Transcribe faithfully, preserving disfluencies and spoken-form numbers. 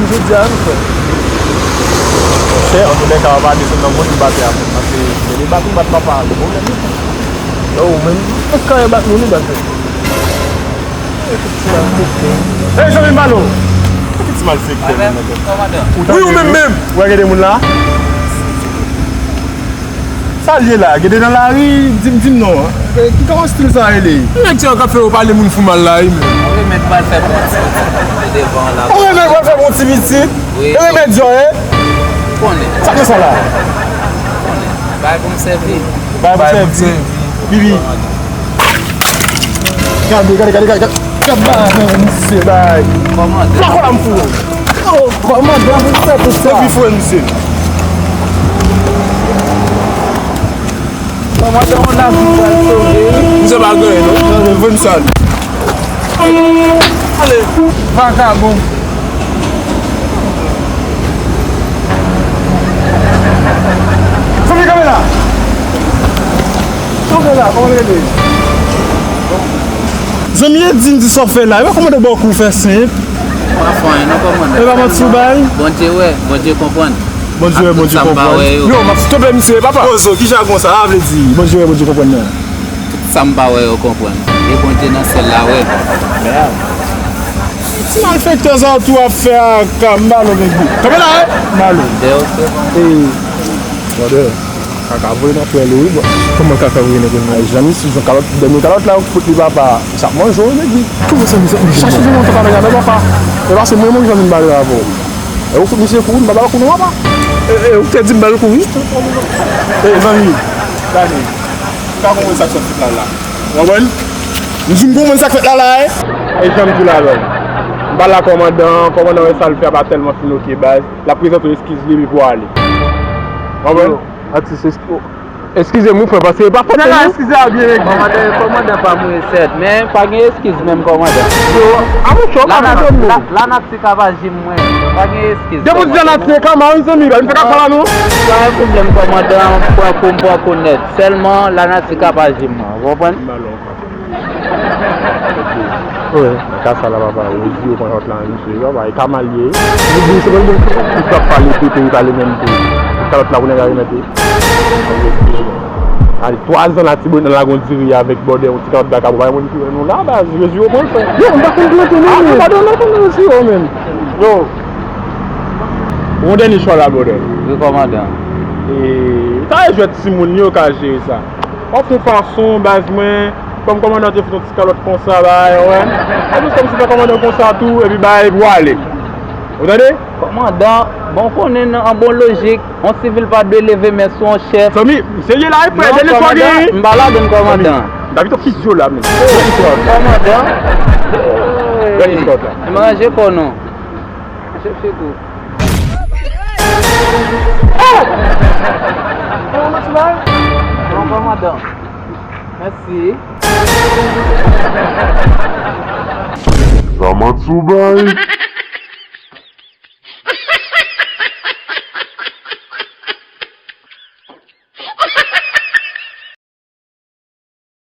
Jodi a, nou fè. Monchè, antoulèka, w ap desann nan gwo batè a, paske lè li bat ou, bat papa a, gen pwoblèm wi. Yo, ou menm, ou kare bat moun wi, batè. Ey, zanmi m, alo! Ki ti malfektè, menm, nèg? Wi, ou menm, menm! Ou wè gen de moun la? Sa l ye la? Gede nan lari, di m, di m non. Ki kòman stil sa rele? Nèg sa yo k ap fè yo pale moun fou mal la, wi, menm. Ou remèt pral fè bon ti piti devan la. Ou remèt pral fè bon ti piti? Wi. E remèt djò, e? Konnen. Sa k nan sa la? Konnen. Bay pou m sèvi. Bay pou m sèvi. Bibi. Gade, gade, gade, gade, gade. Gade bagay misye bay. Kòmandan. Flakon la m foure. Oh, kòmandan, pou fè tout sa. Epi foure misye. Kòmandan, on lavi pral sove. Misye pa genyen, non. Gade, foure misye ale. Ale, vakabon. Fanmi, kanpe la! Kanpe la, kòman w rele? Zanmi, e di m di sa w fè la. E pa kòmandan bò kou fè senp. Pa fè anyen non, kòmandan. E pa manti w bay? Bondye wè, Bondye konprann. Bondye wè, Bondye konprann. Yo, m ap stope misye, papa. Pozo, ki jagon sa a vle di? Bondye wè, Bondye konprann nan. Tout sa m pa wè yo konprann. E Bondye nan syèl la wè. Ti malfektè sa tou ap fè ak, ah, m ba l yon nèg. Kanpe la, e? M ba l yon. Dèyè w se bon. E, brother, kaka voye nan pwèl ou, wi, bro. Kòman kaka voye nan pwèl ou? Ay, jan misye, jan kalòt, dènye kalòt la, ou fout li, papa. Sa manje w, nèg li. Kòman sa, misye? Chache jan w te pale avè papa. E pa se mwen, mwen ki vin pale avè w. E ou fout misye kou, m pa ba l kou non, papa. E, e, ou te di m ba l kou, wi. E, zanmi, gade. M pa konprann sa k sot fèt la, la. Ou konprann? M di m konprann sa k fèt la, la, e. E jan m di w la, menm. M pa la kòmandan, kòmandan wè sa l fè a pa tèlman fin oke, baz. L ap prezante w eskiz li epi pou ale. Ou konprann? Yo, atis, eski-, eskize m, wi, frè, paske e pa fòt mwen, non. Eskize a byen regle. Kòmandan, kòmandan pa m wi, sèt, men pa gen eskiz menm, kòmandan. Yo, a mouche, w pa konprann nou. La, la, la nati ka pa jim mwen. Pa gen eskiz, kòmandan. Depi w di la nati se kama, wi, zanmi, pa vin fè kaka la, non. Pa gen pwoblèm, kòmandan, pran kou m pran kou nèt. Sèlman, la nati ka pa jim mwen, ou konprann? Wi, nan ka sa la, papa, Rosie yo pran kalòt la, misye, papa, e ka mal ye. Li di, se bon, bon, li t ap pale, pete, li pale menm tou. Kalòt la, pou nèg la remèt li. Ay, twa zan la, ti bonan la, gon diri avèk bòdè, yon ti kalòt vakabon, pa gen moun ki wè nou la, baz, Rosie yo pran fè. Yo, m pa konn plante, non. Ah, non, pa de, non, konn Rosie yo, menm. Yo. Yon dènye chwa la, bòdè. Wi, kòmandan. E, ka jwèt timoun yo, ka jere sa. W ap fè fason, baz mwen, kòm kòmandan te fout yon ti kalòt konsa, bay, wè. E plis kòmsi fè kòmandan konsa tou, epi bay, epi w ale. Ou tande? Kòmandan, bon, konnen nan, an bon lojik, yon sivil pa dwe leve men sou yon chèf. Zanmi, serye la, e frè, dènye fwa gen. Non, kòmandan, m pa ladann, kòmandan. Zanmi, m ta pito fizye w la, menm. Kòmandan. Gade ti kalòt la. M ranje kò nou. Chèf Chico. Bon, kòmandan. Mèsi. Sa manti w bay?